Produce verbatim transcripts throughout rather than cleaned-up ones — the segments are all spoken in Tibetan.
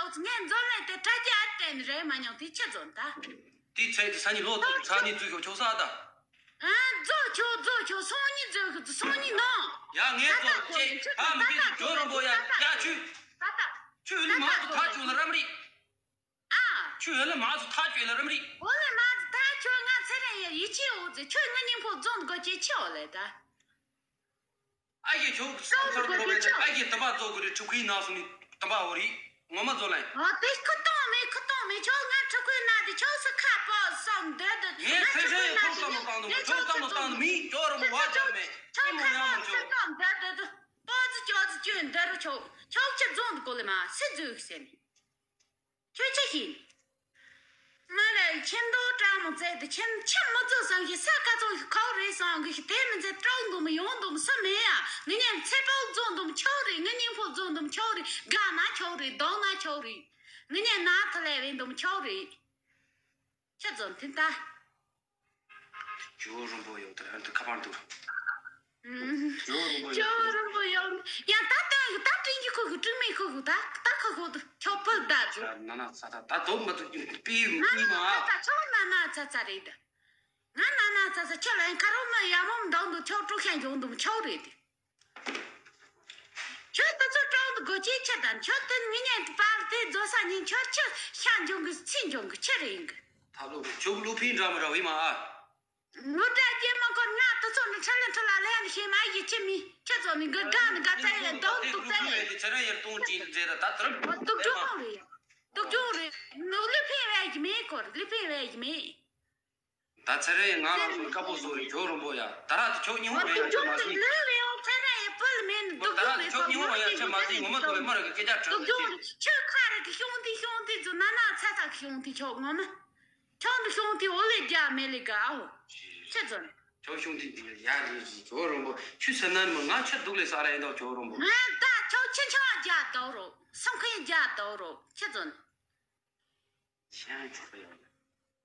ཏོག་ཙི་ངས་འཛོམས་ལས་དེ་དྲ་རྒྱ་ཨ་བསྟན་རེད་མ་མྱོང་དེ་ཁྱི་འཛོམས་ད། དེའི་ཚེ་དེ་ས་ཉིན་ལོ་ཏོག་ཙི་ས་ཉིན་འཛུལ་ཤོག་ཆོག་ས་ད། ཨ་རྫོགས་ཆོག་རྫོགས་ཆོག་སང་ཉིན་རྫོགས་གི་སང་ཉིན་ནང་། ཡ་ངས་ད་ད་རྫོགས་ཅེས་ད་མི་ད་དེ་ད་ཇོ་རིན་པོ་ཡ་ད་ཡ་ཆུ། ད་ད་ཆུ་ཡོད་ལ་མ་ད་ད་ཚོ་ཐག་ཆོད་ལ་རམ་རིགས། ཨ། ཆུ་ཡོད་ལ་མ་ཚོ་ཐག་ཆོད་ལ་རམ་རིགས། འོ་ལེ་མ་ཚོ་ཐག་ཆོད་ང་ཚེ་རིང་ཡ་ཡིད་ཆེས་འོ་ཚེ་ཁྱོད་ང་སྙིང་ཕོ་རྫོང་དགོ་ཅེས་ཆེ་འོ་ལེ་ད། ཨ་ཡེ་ཁྱོད་སང་ཚར་ཐོ་རེ་ཨ་ཡེ་དམ་པ་རྫོགས་དགོས་རེད་ཁྲུ་ཁུའི་ནང་སོང་ནི་དམ་པ་འོ་རིགས་ངོ་མ་རྫོགས་ལེ། འོ་དེ་ཁུ་སྟོང་མེད་ཁུ་སྟོང་མེད་ཁྱོད་ང་ཁྲུ་ཁུའི་ནང་དེ་ཁྱོད་སུ་ཁ་པོ་སོང་འདོད་འདོད་ངས་ཁྲུ་ཁུའི་ནང་དེ་ངས་ཁྱོད་སུ་རྫོང་དུ་མི་ཁྱོད་རུ་མི་བ་ཅར་མེད་ཁྱོད་ཁ་པོ་སུ་སྟོང་འདོད་འདོད་འདོད། ཏོག་ཙི་ཅོག་ཙི་ཅོས་འདི་རུ་ཆོག་ཆོག་ཆ་རྫོང་དུ་གོ་ལེ་མ་སི་རྫོགས་ཟེར་ནས། ཁྱོད་ཆ་ཤིན། མ་ལ་ཁྱིམ་དོ་གྲང་མོ་བཙལ་ཏེ་ཁྱིམ་ཁྱིམ་མི་རྫོགས་སང་ཤི་ས་ཀ་ཚོ་ཁའོ་རེད་སང་གི་ཤི་དེ་མི་ཚེ་སྤྲོག་འདུམ་ཡོང་འདུམ་སུ་མེད་ཡ། ངི་ཉན་ཚེ་སྤོག་རྫོང་འདུམ་ཆོག་རེད། ངི་སྙིང་ཕོ་རྫོང་འདུམ་ཆོག་རེད། དགའ་ན་ཆོག་རེད། སྡང་ན་ཆོག་རེད། ངི་ཉན་ན་ཐ་ལེ་བའི་འདུམ་ཆོག་རེད། ཁྱེད་ཚོ་འཐེན་ད། ཇོ་རིན་པོ་ཡོད་དེ་ཨ་འདི་ཁ་པར་འདུག་ཇོ་རིན་པོ་ཡོད། ཇོ་རིན་པོ་ཡོད། ཡང་ད་ལྟ་ད་སྤྲིན་གྱི་ཁོ་གི་སྤྲིན་མེད་ཁོ་གི་ད་ད་ཁོ་ཁོ་ད་ཁྱོད་ཕུལ་ད་ཇོ། ན་ན་ཚ་ད་ད་དོ་མ་ཐུག་གི་པི་ན་པི་ན་མ། ད་ད་ཆོག་ན་ན་ཚ་ཚ་རེད་ད། ང་ན་ན་ཚ་ཚ་ཁྱོད་ལ་ཁ་རོག་མི་ཡ་མོ་འདང་དུ་ཁྱོད་དཀྲུག་ཤན་འཇོག་འདུག་ཁྱོད་རེད་དེ། ཁྱོད་དུ་ཚོད་དཀྲོག་འདུག་དགོས་ཅི་ཁྱེད་དང་ཁྱོད་དུ་ངི་ཉན་དུ་པར་དེ་རྫོ་ས་ཉིན་ཁྱོད་ཁྱི་ཤ་འཇོག་གི་ཚི་འཇོག་གི་ཁྱི་རེད་ཡིན་གི། ད་ལོ་ཁྱོད་ལུ་ཕིན་འདྲ་མི་འདྲ་བི་མ་ཨ། ལུ་འདྲ་རྒྱལ་མ་ཁོ་ང་དུ་ཚོད་ནི་ཁྲི་ལ་ཁྲི་ལ་ལས་ནི་ཤེས་མ་ཡི་ཁྱི་མི་ཁྱི་ཚོ་ནི་གི་དགའ་ནི་དགའ་ཚ་ཡི་ལས་འདང་དུ་ཚ་ཡི། ཚེ་རིང་ཡར་གཏོང་བྲིས་མཛད་ད་ད་དུར་སྡུག་སྦྱོང་རེད། སྡུག་སྦྱོང་རེད། ནུ་ལུ་ཕིན་བས་ཀྱི་མེད་ཁོར་ལུ་ཕིན་བས་ཀྱི་མེད། ད་ཚེ་རིང་ང་ལ་སོ་དཀར་པོ་བཟོ་རེ་ཇོ་རོན་པོ་ཡ་ད་ར་དེ་ཆོག་སྙིང་པོ་ཡ་ཆེ་མ་ཟིན། ད་ར་དེ་ཆོག་སྙིང་པོ་ཡ་ཆེ་མ་ཟིན། ངོ་མ་ཐོ་བའི་མ་ར་གི་སྐད་ཆ་དྲི་ལ་ཆེ། ཁྱོད་ཁ་ར་གི་ཤོང་དེ་ཤོང་དེ་ཛུ་ན་ན་ཚ་ཚ་གི་ཤོང་དེ་ཆོག་ངོ་མ། ཁྱོད་དེ་ཤོང་དེ་འོ་ལེ་རྒྱ་མེ་ལེ་ག་ཨོ། ཁྱེད་ཚོ་ནི། ཁྱོད་ཤོང་དེ་འདི་ཡ་རེད་ཇོ་རོན་པོ་ཁྱོད་སེམས་ནང་མ་ང་ཁྱོད་སྡུག་ལེ་ས་ར་ཡིན་དོ་ཇོ་རོན་པོ། ང་ད་ཁྱོད་ཁྱེད་ཆོག་རྒྱ་དོ་རོ་སང་ཁེ་རྒྱ་དོ་རོ་ཁྱེད་ཚོ་ནི། ཤ་ཆོག་ཡོད།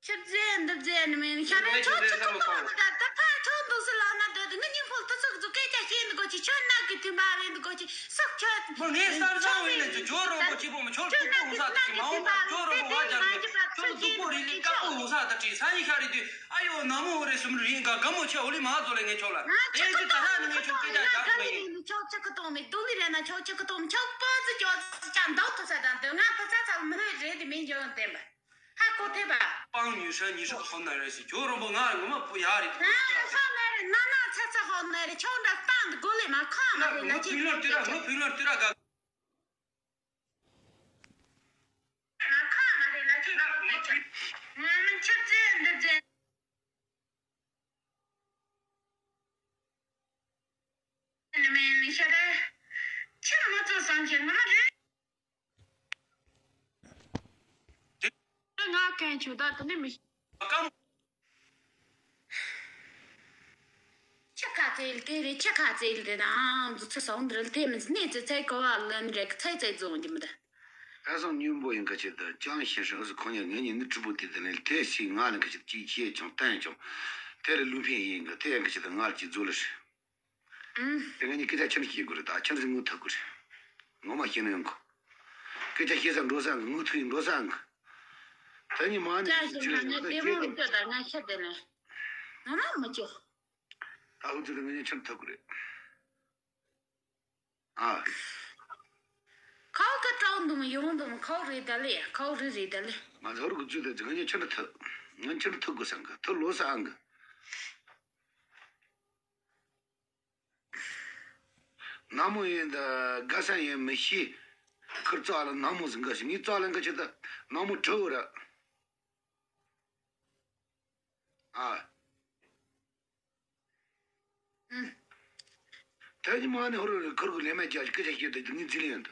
ཆི་ཟེར་འདི་ཟེར་ནི་མིན་ཤ་ར་ཆོག་ཆི་ཁོ་ཐོག་མི་ད་ད་ཕ་ཆོག་འདུག་སི་ལ་ན་འདོད་དི་ངི་ཉིན་ཕོལ་ཏི་ཚོགས་ཚོ་སྐད་ཆ་བཤད་འདི་གོ་ཅི་ཁྱོད་ནག་གི་དུས་འབའ་བའི་འདི་གོ་ཅི་སོག་ཁྱོད། མོ་ངའི་བསམ་བཟང་བའི་ནས་ཚུ་ཇོ་རོང་པོ་གཅིག་པོ་མི་ཆོག་ལ་ཁྱོད་ཐུག་ནག་པོ་གི་ཧུ་ས་ནག་ད་ཅི་གི་མ་ཇོ་རོང་པོ་ཧ་ཅང་མི་ཆོག་ལ་སྡུག་པོ་རི་ལི་དཀར་པོ་ཧུ་ས་ད་ཅི་ས་ཡི་ཤ་རི་དུས་ཨ་ཡོ་ན་མོ་ཧུ་རེ་སུམ་རི་ཡིན་ག་ག་མོ་ཆེ་འོ་ལི་མ་ཛོ་ལེ་ངས་ཆོག་ལ་དེ་ཡིན་ཚུ་ད་ཧ་ནི་ངས་ཆོག་སྐད་ཆ་བཞག་གི་མ་ཡིན། ཆོག་ཆི་ཁི་ཏོང་མི་སྡུག་ལི་རེ་ན་ཆོག་ཆི་ཁི་ཏོང་མི་ཆོག་པ་ཙི་ཅོ་ཙི་ཅང་འདོག་ཐུ་ས་དང་དོན་ང་པ་ཚ་ཚ་མི་ཧུ་རེ་དི་མིན་ཇོ་ཡོང་བསྟན་པ། ཧ་གོ་ཐེ་བ། སྤང་ཉུལ་ཧྲ་ཉི་ཧྲ་ཧོ་ན་རེ་སི་ཇོ་རོང་པོ་ང་ངོ་མ་པུ་ཡ་རེ་ཧ་ཧོ་ན་རེ་ན་ན་ཚ་ཚ་ཧོ་ན་རེ་ཆོ་འདྲ་སྟངས་འདི་གོ་ལེ་མ་ཁ་མ་རེ་ན་ཅི་ཕུལ་ལོར་ཏི་ར་ངོ་ཕུལ་ལོར་ཏི་ར་ག་ན་ཁ་མ་རེ་ན་ཅི་ང་མི་ཆུ་ཙེ་འདི་ཙེ་ནི་མེ་ནི་ཤ་རེ་ཆི་མ་ཚོ་སང་ཅི་ངོ་མ་རེ། ང་གན་ཆུ་ད་དེ་ནི་མི། ཁྱི་ཁ་ཙེལ་དེ་རེད། ཁྱི་ཁ་ཙེལ་དེ་དང་འདི་ཚོ་སོང་འདིར་དེ་མི་ནི་ཙེ་ཙེ་གོ་བ་ལོན་རེད། ཙེ་ཙེ་རྫོང་གི་མི་ད། ཨ་སང་སྨྱོན་པོ་ཡིན་ག་ཅི་ད་ཅང་ཤེས་ཧྲི་ཨུ་སི་ཁོང་ཡང་ངེད་གཉིས་ནི་གྲུ་པོ་དེ་དེ་ནས་དེ་སི་ང་ལ་ག་ཅི་ཅི་ཤེས་ཀྱང་བསྟན་ཀྱང་དེ་ལ་ལུས་ཕན་ཡིན་ག་དེ་ཡང་ག་ཅི་ད་ང་ལ་ཅི་རྫོ་ལ་ཧྲི། ཨུམ། དེ་ང་གཉིས་སྐད་ཆ་ཁྱེད་ནས་བཤད་དགོས་རེད། ད་ཁྱེད་ཚོས་ངུ་ཐུབ་དགོས་རེད། ངོ་མ་བཤད་ན་ཡོང་གོ། སྐད་ཆ་བཤད་ས་འགྲོ་ས་གི་ངུ་ཐུབ་ཡིན་འགྲོ་ས་གི། ད་ནི་མ་ནི་ཅག་ཅི་ཞིག་ལ་ན་ང་ང་ལྟད་མོ་ཁྱེད་ཀྱི་ཚོད་ད་ང་ཤ་དེ་ནས་ང་མ་མི་ཅོ། ད་ཧུ་ཚོད་ད་ང་གཉིས་ཁྱེད་ཐུབ་དགོས་རེད། ཨ། ཁའོ་ཀ་ཀྲའོ་འདུམ་ཡོང་འདུམ་ཁའོ་རེད་ད་ལེ་ཁའོ་རེད་རེད་ད་ལེ། ང་ཚོ་རུ་གི་ཚོད་ད་ང་གཉིས་ཁྱེད་ཐུབ། ང་ཁྱེད་ཐུབ་དགོས་ས་གི་ཐུབ་ལོ་ས་གི། ནག་མོ་ཡིན་ད་དགའ་ས་ཡིན་མི་ཤེས། ཁིར་ཙག་ལ་ནག་མོ་ཟིན་ག་ཞིག་ངའི་ཙག་ལ་འགའ་ཆེ་ད་ནག་མོ་བྲི་བ་ར། ཨ། ད་ཉི་མ་ནི་ཧོར་ཁིར་གུ་ལེ་མ་རྒྱ་སྐད་ཆ་བཤད་ད་ངའི་རྫི་ལེ་ཡིན་ད།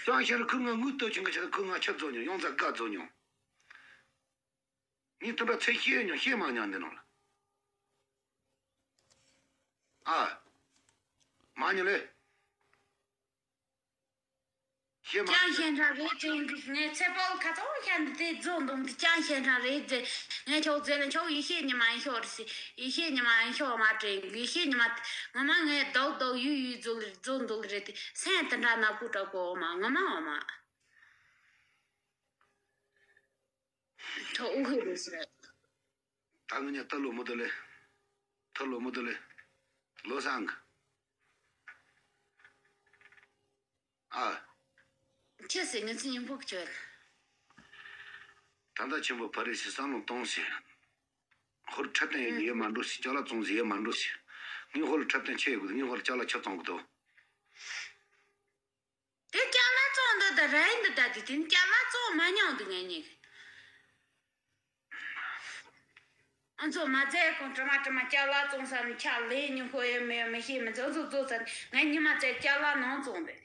ཅང་ཤེས་ར་ཁོས་ང་དངུལ་སྟོབས་ཆེན་གི་ཆེད་དུ་ཁོས་ང་ཆབ་རྫོགས་མྱོང་ཡོངས་རྫ་དགའ་རྫོགས་མྱོང་། ངས་དེ་འདྲ་ཚེ་ཤེས་མྱོང་ཤེས་མ་མྱོང་འདི་ནང་ལ། ཨ། མ་མྱོང་ལེ། ཤེས་མ་ཅང་ཤེས་ར་རེད་དྲན་གི་ངས་ཚེ་དཔལ་ཁ་ཚོ་ཤ་འདི་དེ་རྫོགས་འདུག་འདི་ཅང་ཤེས་ར་རེད་དེ་ངས་ཁྱོད་ཟེར་ན་ཁྱོད་ཡེ་ཤེས་ཉི་མ་ཡིན་ཤོག་རེད་ཟེར། ཡེ་ཤེས་ཉི་མ་ཡིན་ཤོག་མ་དྲན་གི་ཡེ་ཤེས་ཉི་མ་ངོ་མ་ངས་རྡོག་རྡོག་ཡུ་ཡུ་རྫོགས་རྫོགས་འདུག་རེད་དེ་སེམས་དེ་འདྲ་ནག་པོ་དྲག་པོ་འོ་མ་ངོ་མ་འོ་མ། ཐོ་ཨུ་ཧུ་རུ་སི་རེད། ད་ང་ཉ་ཏ་ལོ་མོ་ཏོ་ལེ། ཏ་ལོ་མོ་ཏོ་ལེ། ལོ་སང་གི། ཨ། ཁྱེད་སེ་ངན་ཚི་ཉིན་ཕུག་བཅོལ། ད་ལྟ་ཆེན་པོ་ཕ་རི་སི་བསམ་བློ་གཏོང་སེ། ཧོར་འཁྲབ་སྟོན་ཡོད་ཡོད་མ་འགྲོ་སི་ཅ་ལག་བཙོང་ཟེ་ཡོད་མ་འགྲོ་སི། ངའི་ཧོར་འཁྲབ་སྟོན་ཆེ་ཡོད་གི་ངའི་ཧོར་ཅ་ལག་ཆ་བཙོང་གི་དོ། དེ་ཅ་ལག་བཙོང་འདི་ད་ར་ཡིན་འདི་ད་དེ་དེ་ནི་ཅ་ལག་བཙོང་མ་མྱོང་འདི་ངས་ཉིག་ཨ་ཚོ་མ་ཚད་ཁོང་དྲི་མ་དྲི་མ་ཅ་ལག་བཙོང་ས་ནི་ཆ་ལས་ཉིན་ཁོ་ཡོད་མེད་མི་ཤེས་མི་ཚོ་ཚོ་ཚོ་ཚ་ནི་ངས་ཉི་མ་ཚད་ཅ་ལག་ནང་བཙོང་འདི་ནི།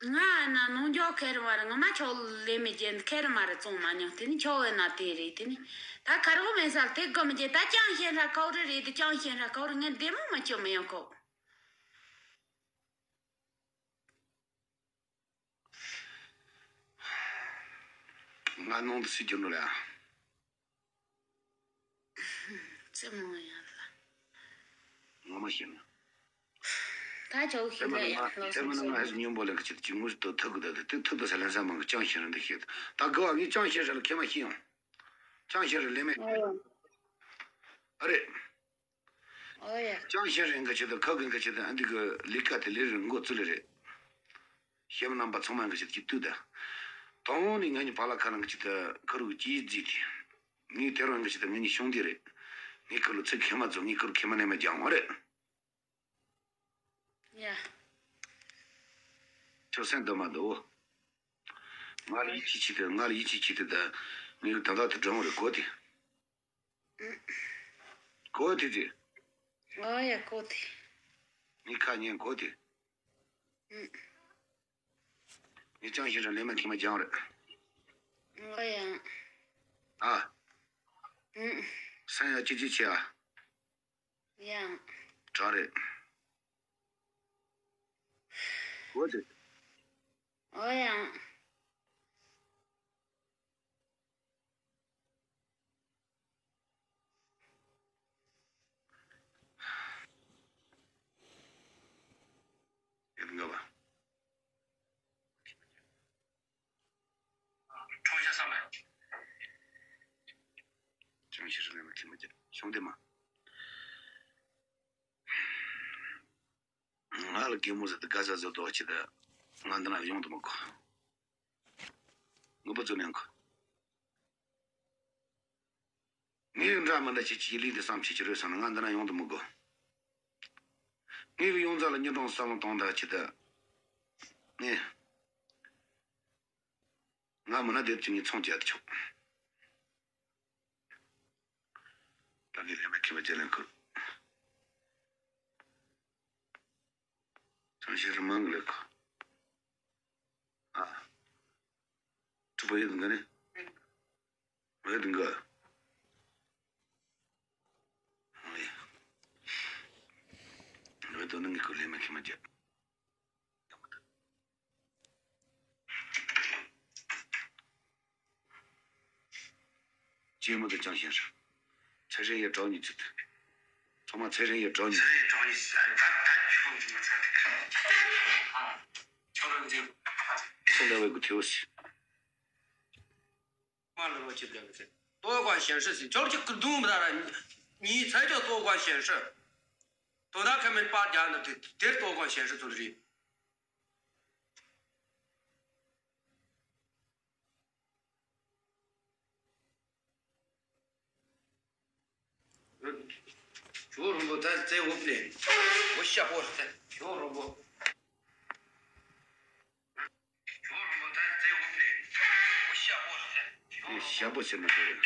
ང་ན་ནང་འཇོག་ཁེར་བར་ངོ་མ་ཆོག་ལས་མི་རྒྱན་ཁེར་མ་རེ་བཙོང་མ་མྱོང་དེ་ནི་ཆོག་ཡོད་ན་དེ་རེད་དེ་ནི་ད་ཁ་རོག་མེད་སར་དེ་དགོ་མི་རྒྱན་ད་ཅང་ཤེས་ར་ཁའོ་རི་རེད་དེ་ཅང་ཤེས་ར་ཁའོ་རི་ངས་བདེ་མོ་མ་ཆོག་མི་ཡོང་ཁོ། ང་ནང་དུ་སུས་གྱུར་ནོ་ལ། རྩེད་མོ་ཡང་ལ། ངོ་མ་ཤེས་ན། ད་ཆོག་ཤེས་ལ་ཡང་ལོ་སོང་སོང་། སྙོན་པོ་ལེན་གི་ཆེད་དུ་ཅིག་དངོས་སུ་ཐུག་གི་འདུག་དེ་ཐུག་དུ་ས་ལན་ས་མང་གི་ཅང་ཤེས་རེད་འདི་ཤེས། ད་དགོས་བ་ངས་ཅང་ཤེས་རེད་ལ་ཁྱེད་མ་ཤེས་ཡོང་། ཅང་ཤེས་རེད་ལེ་མེད། ཨ་རེད། ཨོ་ཡ། ཅང་ཤེས་རེད་གི་ཆེད་དུ་ཁ་གི་གི་ཆེད་དུ་ཨ་འདི་གི་ལས་ཀ་དེ་ལས་རིང་འགོ་བཙུགས་ལེ་རེད། ཤེས་མི་རྣམ་པ་ཚང་མ་གི་ཆེད་དུ་ཅིག་ལྟོས་ད། དང་ནི་ང་གཉིས་བག་ལ་ཁ་ལང་གི་ཆེད་དུ་ཁ་རུ་གི་ཅིག་བརྫིས་ཏེ། ངས་དེ་རང་གི་ཆེད་དུ་ངེད་གཉིས་ཤོང་དེ་རེད། ངས་ཁ་ལོ་ཚིག་ཁེ་མ་ཚོ་ངས་ཁ་རུ་ཁེ་མ་ནས་མ་སྦྱང་བ་རེད། ཡ། ཁྱོད་སེམས་སྡུག་མ་འདུག་ང་ལ་ཡིད་ཆེས་བྱེད་དེ་ང་ལ་ཡིད་ཆེས་བྱེད་དེ་ད་ངས་ད་ལྟ་དུ་དྲང་བ་རེད་གོ་དེ། གོ་དེ་དེ། ཨོ་ཡ་གོ་དེ། ངས་ཁ་ཉན་གོ་དེ། ངས་ཅང་ཤེས་རེད་ལེ་མ་ཁྱེད་མ་སྦྱང་རེད། ཨོ་ཡ། ཨ། སེམས་ཡ་ཅི་ཅི་བྱེད་ཨ། ཡང་། དྲག་རེད། འོ་དེ། ཨོ་ཡང་། ཡིན་ག་བ། ཁྲོམ་ཤ་བསམ་པས། ཅང་ཤེས་རེད་ལེ་མ་ཁྱེད་མ་ཁྱེད་ཤོང་དེ་མ། ང་ལ་གད་མོ་ཟེར་ཏེ་དགའ་ས་ཟེར་དོགས་ཆེ་ད། ང་འདི་ན་ཡོང་དུ་མི་དགོས། ངུ་པ་ཚོ་ནས་གོ། ངས་འདྲ་མི་འདྲ་བྱེད་ཀྱི་ལས་འདི་བསམ་བྱེད་ཀྱི་རེད་བསམ་ན་ང་འདི་ན་ཡོང་དུ་མི་དགོས། ངས་གི་ཡོང་ཙང་ལ་ཉིན་གྲངས་བསམ་བློ་གཏོང་ད་ཆེ་ད། ངས། ང་མི་ན་དེབ་ཅིག་ངས་ཚོང་རྒྱག་ཆོག་ད་ངས་ལས་མ་ཁྱེད་པ་རྒྱ་ལན་ཁུར། ཅང་ཤེས་རི་མང་གི་ལས་ཁུར། ཨ། ཁྲི་པ་ཡོད་འགའ་ནི། ཡོད་འགའ། ཡོད་དོ་ནི་ངས་ཁུར་ལས་མ་ཁྱེད་མ་རྒྱ། ཅེས་མོ་དུ་ཅང་ཤེས་ར། ཚེ་རིང་ཡི་གྲོགས་ཉིད་ཚུད། ཚང་མ་ཚེ་རིང་ཡི་གྲོགས་ཉིད། ཚེ་རིང་ཡི་གྲོགས་ཉིད་ཟེར་ད་ད་ཁྱོད་ཀྱི་མ་ཚད། ཁྱོད་རང་འདི། ཚེ་འདའ་བའི་གུ་ཐེའུ་ཟེར། མ་ལ་ལོ་ཅི་འདྲ་བའི་ཚེ། ལྟོ་གོ་ཞེན་ཧྲི་ཟེར་ཁྱོད་ཀྱི་ཀི་རྡུང་མི་ད་ར། ཉིས་ཚེ་ཁྱོད་ལྟོ་གོ་ཞེན་ཧྲི། དོ་ད་ཁ་མེད་པར་རྒྱག་ནི་དེ་དེར་ལྟོ་གོ་ཞེན་ཧྲི་ཚུལ་རེད། ཇོ་རིན་པོ་ད་རྩེ་འུབ་ནས། འུ་ཤ་པོ་རེད། ཇོ་རིན་པོ། ཇོ་རིན་པོ་ད་རྩེ་འུབ་ནས། འུ་ཤ་པོ་རེད། ཇོ་རིན་པོ། ཤ་པོ་ཟེར་ན་དེ་རེད།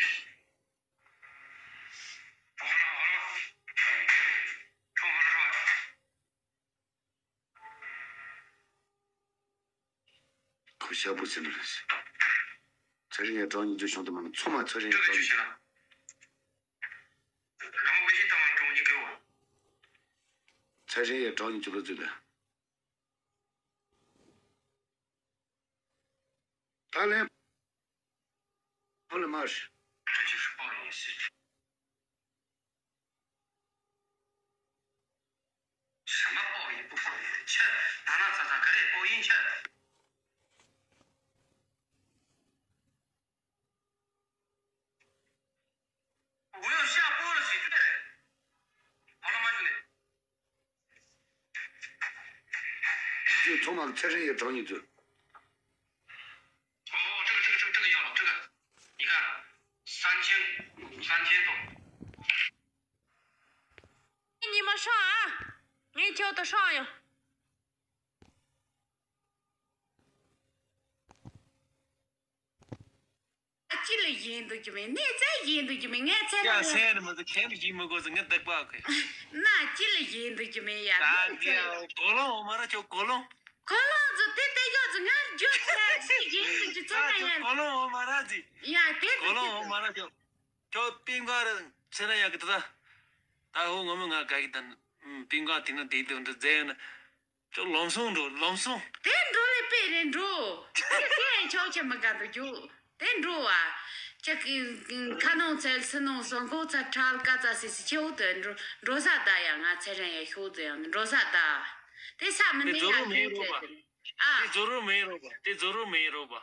ཁོ་ཤ་པོ་ཟེར་ནི་རེད། ཚེ་རིང་ཡ་གྲོགས་གཉིས་ཚོ་བྱུང་དུ་མ་ན་ཚོ་མ་ཚེ་རིང་ཡ་གྲོགས་གཉིས། ཚེ་རིང་ཡ་གྲོགས་གཉིས་ཚོ་ལ་ཚུད་ད། ད་ལན། ཕོ་ལ་མར། ཞྭ་མོ་པོ་ཡིན་པོ་ཡིན་ཆི། ད་ན་ཚ་ཚ་ག་རེ་པོ་ཡིན་ཆི། འོ་ཡོ་ཤ་པོ་ལ་ཞིག་ཚུད་རེད། ཕོ་ལ་མ་ཞུ་ལེ། ཚོ་མ་ཚེ་རིང་ཡི་གྲོགས་གཉིས་ཚོ། 哦，这个这个这个这个要了，这个你看，三千三千多。你们上啊，你叫他上呀。 ཅི་ལ་ཡིན་འདུག་གི་མེད། གནས་ཚད་ཡིན་འདུག་གི་མེད། ངས་ཚད་ཡ་ལ་སེམས་མི་འདུག་ཁྱེད་ཀྱིས་མི་དགོས་སུ་ངས་འདུག་པ་ཁོས། ན་ཅི་ལ་ཡིན་འདུག་གི་མེད་ཡ། ད་གནས་ཚད། འདི་གོ་ལོང་འོ་མ་ར་ཁྱོད་གོ་ལོང་། གོ་ལོང་ཚོ་དེ་དེ་ཡོད་ཚོ་ངར་རྒྱུ་ཚད་ཅི་ཡིན་འདུག་གི་ཚོད་ན་ཡ། གོ་ལོང་འོ་མ་ར་ཟི། ཡ་དེ་གོ་ལོང་འོ་མ་ར་ཁྱོད། ཁྱོད་པིན་གོ་ར་ཚེ་ར་ཡ་གི་ད། ད་ཧོ་ངོ་མ་ང་ག་གི་ད། པིན་གོ་དེ་ན་དེ་དུ་འདྲ་ཟེར་ན། ཁྱོད་ལམ་སང་འགྲོ་ལམ་སང་། དེ་འགྲོ་ལེ་པེ་རེ་འགྲོ། དེ་དེ་ཆོག་ཆེ་མི་དགའ་འདུག་རྒྱུ། དེ་འགྲོ་བ། ཅག་གི་ཁ་ནང་ཚལ་སི་ནང་སོང་གོ་ཚ་ཁྲལ་ཀ་ཚ་སི་སི་ཆེའུ་དེ་འགྲོ་འགྲོ་ས་ད་ཡ་ང་ཚེ་རིང་ཡ་ཤོག་ཙེ་ཡང་འགྲོ་ས་ད། དེ་ས་མི་དེ་འདི་ཛོ་རུ་ཡང་མེ་ཁྱོད་རོ་བ། བྱས་ཏེ། ཨ། དེ་ཛོ་རུ་མེ་རོ་བ། དེ་ཛོ་རུ་མེ་རོ་བ།